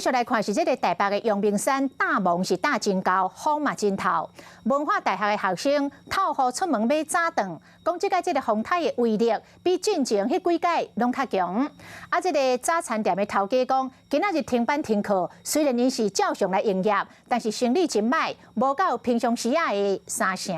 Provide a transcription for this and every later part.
續來看是這个台北的陽明山罩霧是罩真厚，風嘛真透。文化大學的學生透雨出門買早頓，講這擺這个風颱的威力比進前彼幾擺攏較強。啊，這个早餐店的頭家講，今仔日停班停課，雖然𪜶是照常來營業，但是生理真䆀，無夠平常時仔的三成。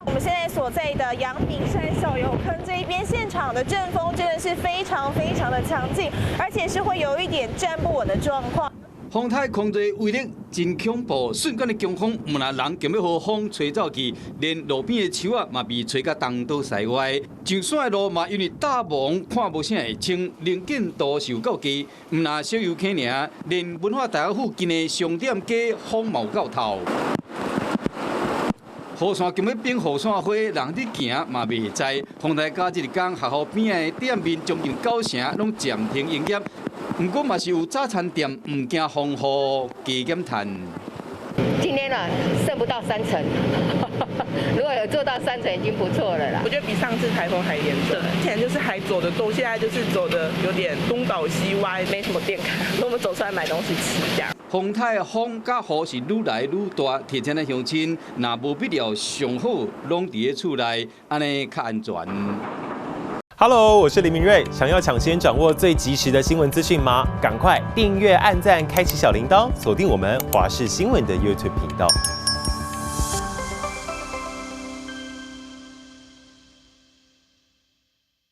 我們現在所在的陽明山小油坑這一邊，現場的陣風真的是非常非常的強勁，而且是會有一點站不穩的狀況。風颱空地威力真恐怖，瞬間的強風，毋但人強欲予風吹走去，連路邊的樹仔嘛被吹甲東倒西歪。上山的路嘛因為罩霧看無啥會清，能見度是有夠低。毋但小油坑爾，連文化大學附近的商店街風嘛有夠透。雨傘強欲變雨傘花，人佇行嘛袂知。風颱甲這一工，學校邊仔的店面將近九成攏暫停營業。毋過嘛是有早餐店毋驚風雨加減趁。今天呢，剩不到三成，如果有做到三成已經不錯了啦。我覺得比上次颱風還嚴重，以前就是還走得動，現在就是走得有點東倒西歪，沒什麼店開，我們走出來買東西吃這樣。風颱風佮雨是愈來愈大，提醒咱鄉親，若無必要，上好攏佇咧厝內，按呢較安全。 Hello，我是林明瑞，想要搶先掌握最及時的新聞資訊嗎？趕快訂閱、按讚、開啟小鈴鐺，鎖定我們華視新聞的 YouTube 頻道。